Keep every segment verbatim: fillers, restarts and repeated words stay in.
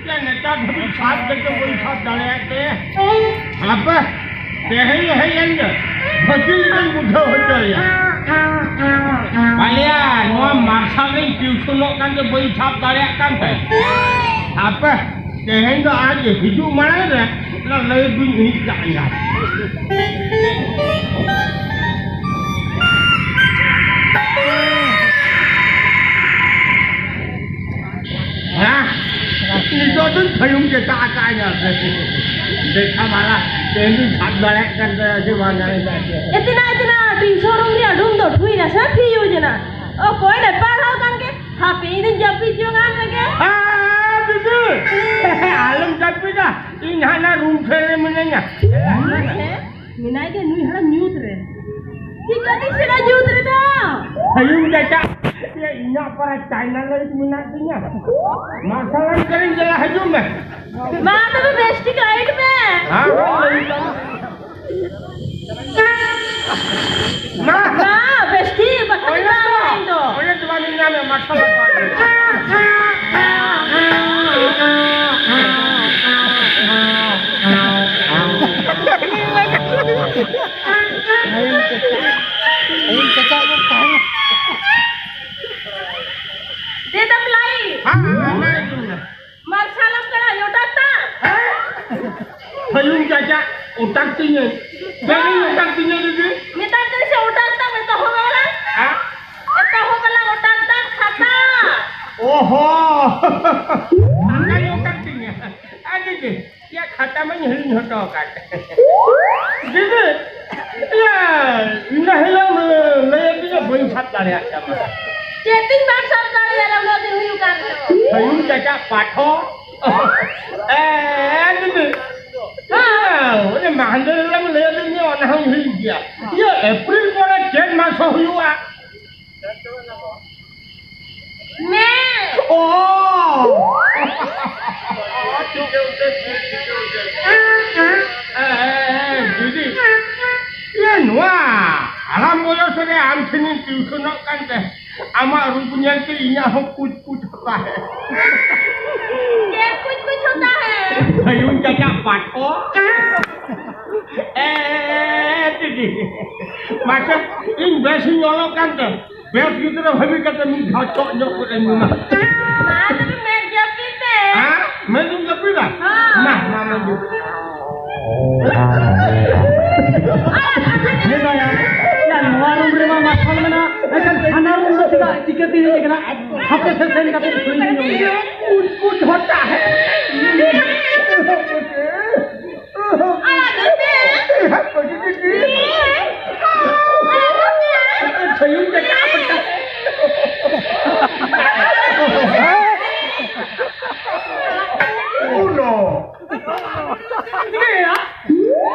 ᱭᱟ, ᱱᱮᱛᱟᱨ ᱫᱷᱟᱹᱵᱤᱡ ᱥᱟᱵ ᱜᱮᱪᱚ ᱵᱟᱹᱧ ᱥᱟᱵ ᱫᱟᱲᱮᱭᱟᱜ ᱛᱟᱭᱟ᱾ ᱦᱟᱯᱮ, ᱛᱮᱦᱮᱧ ᱦᱮᱡ ᱮᱱ ᱜᱮ, ᱵᱷᱟᱹᱜᱤ ᱞᱮᱠᱟᱧ ᱵᱩᱡᱷᱟᱹᱣ ᱦᱚᱪᱚᱭᱟ᱾ ᱟᱞᱮᱭᱟ, ᱱᱚᱣᱟ ᱢᱟᱨᱥᱟᱞ ᱨᱤᱧ ᱴᱤᱭᱩᱥᱚᱱᱚᱜ ᱠᱟᱱ ᱜᱮ ᱵᱟᱹᱧ ᱥᱟᱵ ᱫᱟᱲᱮᱭᱟᱜ ᱠᱟᱱ ᱛᱟᱦᱮᱸᱫ᱾ ᱦᱟᱯᱮ, ᱛᱮᱦᱮᱧ ᱫᱚ ᱟᱡ ᱦᱤᱡᱩᱜ ᱢᱟᱲᱟᱝ ᱨᱮ ᱚᱱᱟ ᱞᱟᱹᱭ ᱫᱩᱧ ᱦᱤᱡ ᱠᱟᱜ ᱜᱮᱭᱟ᱾ ᱦᱮᱸ? ᱱᱤᱛᱚᱜ ᱫᱚᱧ ᱯᱷᱟᱹᱭᱩᱢ ᱪᱮᱴᱟᱜ ᱟᱠᱟᱫ ᱤᱧᱟ᱾ ᱫᱮᱠᱷᱟ ᱢᱟᱨᱟ, ᱛᱮᱦᱮᱧ ᱫᱚᱧ ᱥᱟᱵ ᱫᱟᱲᱮᱭᱟᱜ ᱠᱟᱱ ᱛᱟᱭᱟ ᱥᱮ ᱵᱟᱝ ᱫᱟᱲᱮᱭᱟᱜ ᱠᱟᱱ ᱛᱟᱭᱟ᱾ ᱮᱛᱱᱟ, ᱮᱛᱱᱟ, ᱴᱤᱭᱩᱥᱚᱱ ᱨᱩᱢ ᱨᱮᱭᱟᱜ ᱰᱩᱢ ᱫᱚ ᱴᱷᱩᱭ ᱨᱮ ᱥᱮ ᱯᱷᱤᱭᱩᱡᱽ ᱮᱱᱟ? ᱚᱠᱚᱭ ᱨᱮ ᱯᱟᱲᱦᱟᱣ ᱠᱟᱱ ᱜᱮ? ᱦᱟᱯᱮ, ᱤᱧ ᱫᱚᱧ ᱡᱟᱹᱯᱤᱫ ᱡᱚᱝ ᱟᱱ ᱨᱮᱜᱮ᱾ ᱟ, ᱵᱤᱴᱤ! ᱟᱞᱚᱢ ᱡᱟᱹᱯᱤᱫᱟ, ᱤᱧ ᱦᱟᱱᱟ ᱨᱩᱢ ᱥᱮᱫ ᱨᱮ ᱢᱤᱱᱟᱹᱧᱟ᱾ ᱦᱮᱸ? ᱢᱮᱱᱟᱭ ᱜᱮ ᱱᱩᱭ ᱦᱟᱲᱟᱢ ᱧᱩᱛ ᱨᱮ᱾ ᱪᱤᱠᱟᱹᱛᱮ ᱥᱮᱬᱟ ᱧᱩᱛ ᱨᱮᱫᱚ? ᱦᱟᱭᱩᱢ ᱪᱟᱪᱟ, ᱤᱧᱟᱹᱜ ᱯᱟᱨᱟ ᱪᱟᱭᱱᱟ ᱞᱟᱭᱤᱴ ᱢᱮᱱᱟᱜ ᱛᱤᱧᱟ᱾ ᱢᱟᱨᱥᱟᱞ ᱞᱟᱭᱤᱴ ᱠᱟᱹᱨᱤᱧ ᱪᱟᱞᱟᱜ, ᱦᱤᱡᱩᱜ ᱢᱮ᱾ ᱢᱟ ᱛᱚᱵᱮ ᱵᱮᱥ ᱴᱷᱤᱠ ᱞᱟᱭᱤᱴ ᱢᱮ᱾ ᱦᱮᱸ, ᱦᱮᱸ, ᱞᱟᱭᱤᱴ ᱢᱮ᱾ ᱢᱟ᱾ ᱢᱟ, ᱵᱮᱥ ᱴᱷᱤᱠ, ᱵᱟᱠᱷᱟᱱ ᱚᱱᱮ ᱵᱟᱝ ᱛᱚ, ᱦᱩᱭᱩᱜ ᱫᱚ᱾ ᱚᱱᱮ ᱛᱚ ᱵᱟᱝ ᱧᱟᱢᱮ, ᱢᱟᱨᱥᱟᱞ ᱞᱟᱭᱤᱴ᱾ ᱟᱭᱩᱢ ᱪᱟᱪᱟ, ᱟᱭᱩᱢ ᱪᱟᱪᱟ ᱟᱭᱩᱢ ᱛᱟᱦᱮᱱᱟ᱾ ᱫᱮ ᱫᱟᱢ ᱞᱟᱭᱤᱴ᱾ ᱦᱮᱸ, ᱦᱮᱸ, ᱦᱮᱸ, ᱞᱟᱭᱤᱴ ᱢᱮ᱾ ᱢᱟᱨᱥᱟᱞ ᱟᱢ ᱠᱟᱱᱟ, ᱚᱴᱟᱜ ᱛᱟᱢ᱾ ᱦᱮᱸ? ᱦᱟᱭᱩᱢ ᱪᱟᱪᱟ, ᱚᱴᱟᱜ ᱛᱤᱧᱟᱹ᱾ ᱪᱮᱫ ᱤᱧ ᱚᱴᱟᱜ ᱛᱤᱧᱟᱹ ᱫᱤᱫᱤ? ᱢᱮᱛᱟᱜ ᱛᱮ ᱥᱮ ᱚᱴᱟᱜ ᱛᱟᱢ, ᱮᱛᱚᱦᱚᱵ ᱟᱞᱟᱝ᱾ ᱦᱮᱸ? ᱮᱛᱚᱦᱚᱵ ᱟᱞᱟᱝ, ᱚᱴᱟᱜ ᱛᱟᱢ, ᱠᱷᱟᱛᱟ᱾ ᱚᱦᱚ᱾ ᱟᱢ ᱜᱮ ᱚᱴᱟᱜ ᱛᱤᱧᱟᱹ᱾ ᱟᱹᱰᱤ ᱵᱮᱥ᱾ ᱭᱟ, ᱠᱷᱟᱛᱟ ᱢᱟᱧ ᱦᱤᱲᱤᱧ ᱦᱚᱴᱚ ᱟᱠᱟᱫ᱾ ᱫᱤᱫᱤ, ᱭᱟ, ᱤᱱᱟᱹ ᱦᱤᱞᱳᱜ ᱞᱟᱹᱭ ᱟᱹᱫᱤᱧᱟ ᱵᱟᱹᱧ ᱥᱟᱵ ᱫᱟᱲᱮᱭᱟᱜ ᱛᱟᱢᱟ᱾ ᱪᱮᱫ ᱛᱤᱧ ᱵᱟᱢ ᱥᱟᱵ ᱫᱟᱲᱮᱭᱟᱜᱼᱟ, ᱩᱱᱟᱹᱜ ᱫᱤᱱ ᱦᱩᱭᱩᱜ ᱠᱟᱱ ᱨᱮᱦᱚᱸ? ᱦᱟᱭᱩᱢ ᱪᱟᱪᱟ ᱯᱟᱴᱷᱚ᱾ ᱮ, ᱫᱤᱫᱤ᱾ ᱦᱮᱸ, ᱚᱱᱮ ᱢᱟᱦᱫᱮᱨ ᱦᱤᱞᱳᱜ ᱞᱟᱹᱭ ᱟᱹᱫᱤᱧᱟ, ᱚᱱᱟ ᱦᱚᱸᱧ ᱦᱤᱲᱤᱧ ᱜᱮᱭᱟ᱾ ᱤᱭᱟᱹ, ᱮᱯᱨᱤᱞ ᱯᱚᱨᱮ ᱪᱮᱫ ᱢᱟᱥ ᱦᱚᱸ ᱦᱩᱭᱩᱜᱼᱟ? ᱢᱮ᱾ ᱚ! ᱮ, ᱮ, ᱮ, ᱫᱤᱫᱤ, ᱤᱭᱟᱹ, ᱱᱚᱣᱟ ᱦᱟᱲᱟᱢ ᱵᱚᱭᱚᱥ ᱨᱮ ᱟᱢ ᱴᱷᱮᱱᱤᱧ ᱴᱤᱭᱩᱥᱚᱱᱚᱜ ᱠᱟᱱ ᱛᱮ, ᱟᱢᱟᱜ ᱨᱩᱯ ᱧᱮᱞ ᱛᱮ ᱤᱧᱟᱹᱜ ᱦᱚᱸ ᱠᱩᱪ ᱠᱩᱪ ᱦᱟᱛᱟᱣ᱾ कुछ होता है। भयून चाचा पाठो। ए, ए, ए, ए, दीदी। मास्टर, इन वैसे ही वालों का अंदर ᱵᱮᱥ ᱜᱤᱫᱽᱨᱟᱹ ᱵᱷᱟᱹᱵᱤ ᱠᱟᱛᱮ ᱢᱤᱫ ᱫᱷᱟᱣ ᱪᱚᱜ ᱧᱚᱜ ᱠᱚᱨᱮ ᱧᱩᱢᱟ᱾ ᱢᱟ ᱛᱚᱵᱮ ᱢᱮᱫ ᱡᱟᱹᱯᱤᱫ ᱯᱮ᱾ ᱦᱮᱸ? ᱢᱮᱫ ᱡᱟᱹᱯᱤᱫᱟ? ᱦᱚᱸ᱾ ᱢᱟ, ᱢᱟ, ᱢᱟ, ᱢᱮᱫ ᱡᱟᱹᱯᱤᱫ᱾ ᱦᱮᱸ ᱫᱟᱭᱟ, ᱭᱟ, ᱱᱚᱣᱟ ᱨᱩᱢ ᱨᱮᱢᱟ ᱢᱟᱨᱥᱟᱞ ᱢᱮᱱᱟᱜ, ᱮᱱᱠᱷᱟᱱ ᱦᱟᱱᱟ ᱨᱩᱢ ᱫᱚ ᱪᱮᱫᱟᱜ ᱪᱤᱠᱟᱹᱛᱮ ᱦᱮᱡ ᱟᱠᱟᱱᱟ? ᱦᱟᱯᱮ ᱥᱮ ᱥᱮᱱ ᱠᱟᱛᱮ ᱠᱩᱞᱤ ᱧᱚᱜ ᱞᱮᱜᱮ᱾ ᱠᱩᱪ ᱠᱩᱪ ᱦᱳᱛᱟ ᱦᱮ᱾ ᱟᱲᱟᱜ ᱠᱟᱹᱧ ᱯᱮ᱾ ᱟᱲᱟᱜ ᱠᱟᱹᱧ ᱯᱮ᱾ ᱟᱲᱟᱜ ᱠᱟᱹᱧ ᱯᱮ᱾ ᱩᱱᱚ᱾ ᱪᱤᱠᱟᱹᱭᱮᱱᱟ?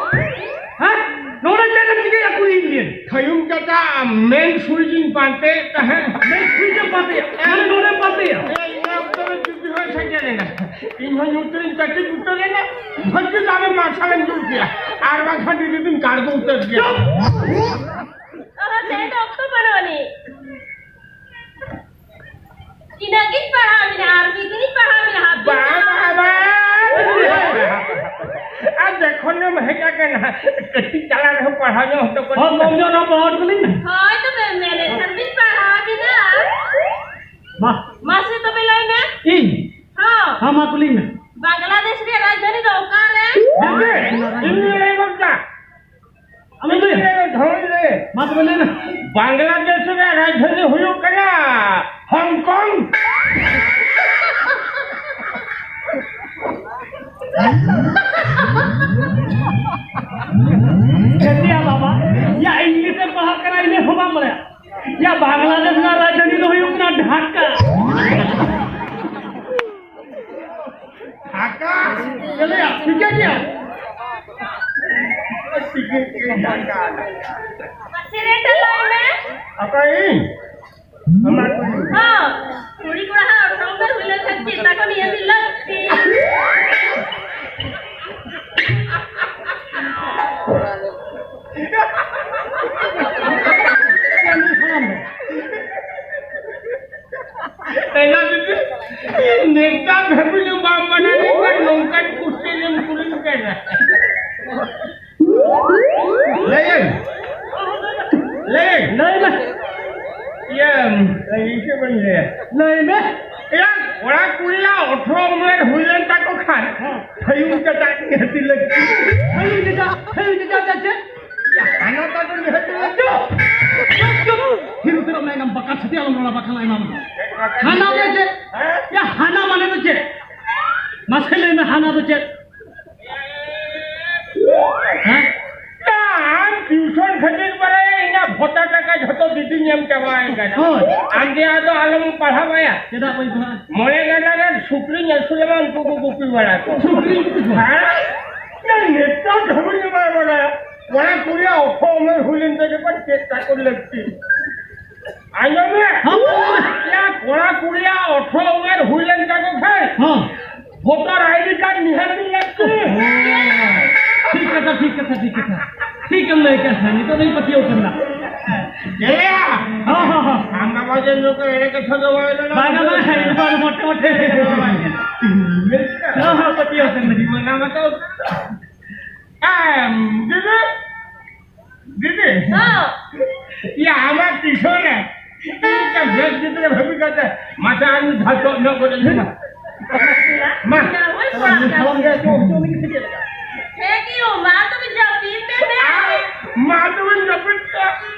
ᱦᱮᱸ? ᱱᱚᱰᱮ ᱪᱮᱫ ᱮᱢ ᱪᱤᱠᱟᱹᱭᱟ ᱠᱩᱲᱤ ᱤᱧ ᱞᱟᱹᱭᱟ? ᱠᱷᱟᱭᱩᱢ ᱪᱟᱪᱟ, ᱢᱮᱱ ᱥᱩᱭᱤᱡ ᱤᱧ ᱯᱟᱱᱛᱮᱭᱮᱫ ᱛᱟᱦᱮᱸᱫ᱾ ᱢᱮᱱ ᱥᱩᱭᱤᱡ ᱮᱢ ᱯᱟᱱᱛᱮᱭᱟ? ᱢᱟᱱᱮ ᱱᱚᱰᱮᱢ ᱯᱟᱱᱛᱮᱭᱟ? ᱤᱱᱟᱹ ᱚᱠᱛᱚ ᱨᱮ ᱡᱩᱫᱤ ᱦᱚᱸᱭ ᱥᱮᱴᱮᱨ ᱮᱱᱟ᱾ ᱤᱧ ᱦᱚᱸ ᱧᱩᱛ ᱨᱤᱧ ᱛᱟᱹᱠᱤᱡ ᱩᱛᱟᱹᱨ ᱮᱱᱟ, ᱵᱷᱟᱹᱜᱤ ᱫᱟᱢᱮ ᱢᱟᱨᱥᱟᱞᱮᱢ ᱡᱩᱞ ᱠᱮᱭᱟ, ᱟᱨ ᱵᱟᱝᱠᱷᱟᱱ ᱡᱩᱫᱤ ᱵᱤᱱ ᱠᱟᱲᱜᱚ ᱩᱛᱟᱹᱨ ᱠᱮᱭᱟ᱾ ᱚᱦᱚ, ᱛᱮᱦᱮᱧ ᱫᱚ ᱚᱠᱛᱚ ᱵᱟᱹᱱᱩᱜ ᱟᱹᱱᱤᱡ᱾ ᱛᱤᱱᱟᱹᱜ ᱜᱤᱧ ᱯᱟᱲᱦᱟᱣ ᱵᱤᱱᱟ, ᱟᱨ ᱢᱤᱫ ᱫᱤᱱᱤᱧ ᱯᱟᱲᱦᱟᱣ ᱵᱤᱱᱟ, ᱦᱟᱯᱮ᱾ ᱵᱟᱝ, ᱵᱟᱝ, ᱵᱟᱝ᱾ ᱟᱨ ᱡᱚᱠᱷᱚᱱ ᱮᱢ ᱦᱮᱡ ᱟᱠᱟᱱᱟ, ᱠᱟᱹᱴᱤᱡ ᱪᱟᱞᱟᱜ ᱨᱮᱦᱚᱸ ᱯᱟᱲᱦᱟᱣ ᱧᱚᱜ ᱦᱚᱴᱚ ᱠᱟᱹᱴᱤᱡ᱾ ᱦᱚᱸ, ᱠᱚᱢ ᱧᱚᱜ ᱨᱮᱦᱚᱸ ᱯᱟᱲᱦᱟᱣ ᱦᱚᱴᱚ ᱠᱟᱹᱞᱤᱧ ᱢᱮ᱾ ᱦᱳᱭ, ᱛᱚᱵᱮ ᱢᱮᱱᱮᱫ ᱠᱷᱟᱱ ᱵᱤᱱ ᱯᱟᱲᱦᱟᱣ ᱵᱤᱱᱟ᱾ ᱢᱟ᱾ ᱢᱟᱥᱮ ᱛᱚᱵᱮ ᱞᱟᱹᱭ ᱢᱮ᱾ ᱤᱧ? ᱦᱚᱸ᱾ ᱦᱚᱸ, ᱢᱟ ᱠᱩᱞᱤᱧ ᱢᱮ᱾ ᱵᱟᱝᱞᱟᱫᱮᱥ ᱨᱮᱭᱟᱜ ᱨᱟᱡᱽᱫᱷᱟᱱᱤ ᱫᱚ ᱚᱠᱟ ᱨᱮ? ᱵᱟᱝᱜᱮ, ᱤᱧ ᱞᱟᱹᱭ ᱜᱚᱫ ᱠᱟᱜ᱾ ᱟᱢᱮᱢ ᱞᱟᱹᱭᱟ? ᱤᱧ ᱞᱟᱹᱭ ᱜᱚᱫ, ᱦᱳᱭ ᱞᱟᱹᱭ᱾ ᱢᱟ ᱛᱚᱵᱮ ᱞᱟᱹᱭ ᱢᱮ᱾ ᱵᱟᱝᱞᱟᱫᱮᱥ ᱨᱮᱭᱟᱜ ᱨᱟᱡᱽᱫᱷᱟᱱᱤ ᱦᱩᱭᱩᱜ ᱠᱟᱱᱟ ᱦᱚᱝᱠᱚᱝ᱾ ᱪᱮᱫ ᱭᱟ ᱵᱟᱵᱟ? ᱭᱟ, ᱤᱝᱞᱤᱥ ᱮᱢ ᱯᱟᱲᱦᱟᱜ ᱠᱟᱱᱟ, ᱤᱱᱟᱹ ᱦᱚᱸ ᱵᱟᱢ ᱵᱟᱲᱟᱭᱟ? ᱭᱟ, ᱵᱟᱝᱞᱟᱫᱮᱥ ᱨᱮᱱᱟᱜ ᱨᱟᱡᱽᱫᱷᱟᱱᱤ ᱫᱚ ᱦᱩᱭᱩᱜ ᱠᱟᱱᱟ ᱰᱷᱟᱠᱟ᱾ ᱰᱷᱟᱠᱟ? ᱪᱮᱫ ᱭᱟ? ᱴᱷᱤᱠᱟᱹ ᱜᱮᱭᱟ᱾ ᱴᱷᱤᱠᱟᱹ ᱜᱮᱭᱟ, ᱰᱷᱟᱠᱟ, ᱰᱷᱟᱠᱟ᱾ ᱢᱟᱥᱮ ᱨᱮ ᱴᱟᱞᱟᱭ ᱢᱮ᱾ ᱚᱠᱚᱭ ᱤᱧ? ᱟᱢᱟᱜ ᱠᱩᱲᱤ? ᱦᱚᱸ, ᱠᱩᱲᱤ ᱠᱚᱲᱟ ᱦᱟᱜ ᱚᱲᱥᱟᱝ ᱩᱢᱮᱨ ᱦᱩᱭ ᱞᱮᱱᱠᱷᱟᱱ ᱪᱮᱫ ᱛᱟᱠᱚ ᱱᱤᱭᱟᱹ ᱫᱤᱱ ᱞᱟᱹᱠᱛᱤ? ᱮᱱᱟ ᱡᱩᱫᱤ ᱱᱮᱛᱟᱨ ᱫᱷᱟᱹᱵᱤᱡ ᱵᱟᱢ ᱵᱟᱰᱟᱭ ᱠᱩᱲᱤᱭᱟᱜ ᱟᱴᱷᱨᱚ ᱩᱢᱮᱨ ᱦᱩᱭ ᱞᱮᱱ ᱛᱟᱠᱚ ᱠᱷᱟᱱ, ᱦᱮᱸ᱾ ᱯᱷᱟᱹᱭᱩᱢ ᱪᱮᱫᱟᱜ ᱱᱤᱦᱟᱹᱛᱤ ᱞᱟᱹᱠᱛᱤ? ᱯᱷᱟᱹᱭᱩᱢ ᱪᱮᱫᱟᱜ? ᱯᱷᱟᱹᱭᱩᱢ ᱪᱮᱫᱟᱜ? ᱪᱮᱫ? ᱦᱟᱱᱟ ᱛᱟᱠᱚ ᱱᱤᱦᱟᱹᱛᱤ ᱞᱟᱹᱠᱛᱤ᱾ ᱪᱩᱯ, ᱪᱩᱯ᱾ ᱛᱷᱤᱨ ᱩᱛᱟᱹᱨᱚᱜ ᱢᱮ, ᱮᱠᱫᱚᱢ ᱵᱟᱠᱟ ᱪᱷᱟᱹᱛᱤ ᱟᱞᱚᱢ ᱨᱚᱲᱟ, ᱵᱟᱠᱷᱟᱱ ᱟᱭᱢᱟ ᱢᱮ᱾ ᱦᱟᱱᱟ ᱫᱚ ᱪᱮᱫ? ᱦᱮᱸ? ᱭᱟ, ᱦᱟᱱᱟ ᱢᱟᱱᱮ ᱫᱚ ᱪᱮᱫ? ᱢᱟᱥᱮ ᱞᱟᱹᱭ ᱢᱮ, ᱦᱟᱱᱟ ᱫᱚ ᱪᱮᱫ? ᱦᱮᱸ? ᱟᱢ ᱴᱤᱭᱩᱥᱚᱱ ᱠᱷᱟᱹᱛᱤᱨ ᱵᱟᱲᱟᱭᱟ, ᱤᱧᱟᱹᱜ ᱵᱷᱚᱛᱟ ᱴᱟᱠᱟ ᱡᱷᱚᱛᱚ ᱫᱤᱫᱤᱧ ᱮᱢ ᱪᱟᱵᱟᱭ ᱠᱟᱱᱟ᱾ ᱦᱳᱭ᱾ ᱟᱢ ᱫᱮ ᱟᱫᱚ ᱟᱞᱚᱢ ᱯᱟᱲᱦᱟᱣ ᱟᱭᱟ᱾ ᱪᱮᱫᱟᱜ ᱵᱟᱹᱧ ᱯᱟᱲᱦᱟᱜᱼᱟ? ᱢᱚᱬᱮ ᱜᱟᱰᱟ ᱨᱮ ᱥᱩᱠᱨᱤᱧ ᱟᱹᱥᱩᱞᱮᱢᱟ, ᱩᱱᱠᱩ ᱠᱚ ᱜᱩᱯᱤ ᱵᱟᱲᱟ ᱠᱚ᱾ ᱥᱩᱠᱨᱤᱧ ᱜᱩᱯᱤ ᱠᱚᱣᱟ? ᱦᱮᱸ? ᱱᱮᱛᱟᱨ ᱫᱷᱟᱹᱵᱤᱡ ᱵᱟᱭ ᱵᱟᱲᱟᱭᱟ᱾ ᱠᱚᱲᱟ ᱠᱩᱲᱤᱭᱟᱜ ᱚᱠᱛᱚ ᱩᱢᱮᱨ ᱦᱩᱭ ᱞᱮᱱ ᱛᱟᱠᱚ ᱠᱷᱟᱱ ᱪᱮᱫ ᱛᱟᱠᱚ ᱞᱟᱹᱠᱛᱤ? ᱟᱸᱡᱚᱢ ᱢᱮ᱾ ᱦᱚᱸ, ᱵᱚᱞ ᱢᱮ᱾ ᱭᱟ, ᱠᱚᱲᱟ ᱠᱩᱲᱤᱭᱟᱜ ᱟᱴᱷᱨᱚ ᱩᱢᱮᱨ ᱦᱩᱭ ᱞᱮᱱ ᱛᱟᱠᱚ ᱠᱷᱟᱱ ᱦᱚᱸ᱾ ᱵᱷᱳᱴᱟᱨ ᱟᱭᱰᱤ ᱠᱟᱨᱰ ᱱᱤᱦᱟᱹᱛ ᱜᱮ ᱞᱟᱹᱠᱛᱤ᱾ ᱦᱚᱸ᱾ ᱴᱷᱤᱠ ᱠᱟᱛᱷᱟ, ᱴᱷᱤᱠ ᱠᱟᱛᱷᱟ, ᱴᱷᱤᱠ ᱠᱟᱛᱷᱟ᱾ ᱴᱷᱤᱠ ᱮᱢ ᱞᱟᱹᱭ ᱠᱟᱜ ᱠᱷᱟᱱ, ᱱᱤᱛᱚᱜ ᱫᱚᱧ ᱯᱟᱹᱛᱭᱟᱹᱣ ᱠᱟᱱᱟ᱾ ᱪᱮᱫ ᱭᱟ? ᱦᱚᱸ, ᱦᱚᱸ, ᱦᱚᱸ᱾ ᱟᱢ ᱵᱟᱵᱟ ᱡᱮ ᱱᱚᱝᱠᱟ ᱮᱲᱮ ᱠᱟᱛᱷᱟ ᱫᱚ ᱵᱟᱭ ᱞᱟᱹᱭᱟ᱾ ᱵᱟᱝᱟ, ᱵᱟᱝᱟ, ᱤᱧ ᱫᱚ ᱢᱚᱴᱮ ᱢᱚᱴᱮ ᱮᱲᱮ ᱠᱟᱛᱷᱟ ᱫᱚ ᱵᱟᱝ ᱠᱟᱱᱟ᱾ ᱦᱚᱸ, ᱦᱚᱸ, ᱯᱟᱹᱛᱭᱟᱹᱣ ᱠᱟᱱ ᱜᱤᱭᱟᱹᱧ᱾ ᱚᱱᱟ ᱢᱟᱛᱚ ᱮᱢ, ᱫᱤᱫᱤ, ᱫᱤᱫᱤ᱾ ᱦᱚᱸ᱾ ᱭᱟ, ᱟᱢᱟᱜ ᱴᱤᱭᱩᱥᱚᱱ ᱨᱮ ᱢᱤᱫᱴᱟᱝ ᱵᱮᱥ ᱜᱤᱫᱽᱨᱟᱹ ᱵᱷᱟᱹᱵᱤ ᱠᱟᱛᱮ ᱢᱟᱥᱮ ᱟᱨ ᱢᱤᱫ ᱫᱷᱟᱣ ᱪᱚᱜ ᱧᱚᱜ ᱜᱚᱫ ᱟᱹᱧ ᱢᱮ᱾ ᱢᱟ᱾ ᱤᱧ ᱦᱚᱸ ᱵᱟᱹᱧ ᱯᱟᱲᱦᱟᱜ ᱠᱟᱱᱟ᱾ ᱦᱮᱸ ᱠᱤ, ᱢᱟ ᱛᱚᱵᱮ ᱡᱟᱹᱯᱤᱫ ᱢᱮ, ᱦᱮᱸ᱾ ᱟᱨ ᱢᱟ ᱛᱚᱵᱮ ᱡᱟᱹᱯᱤᱫ ᱢᱮ᱾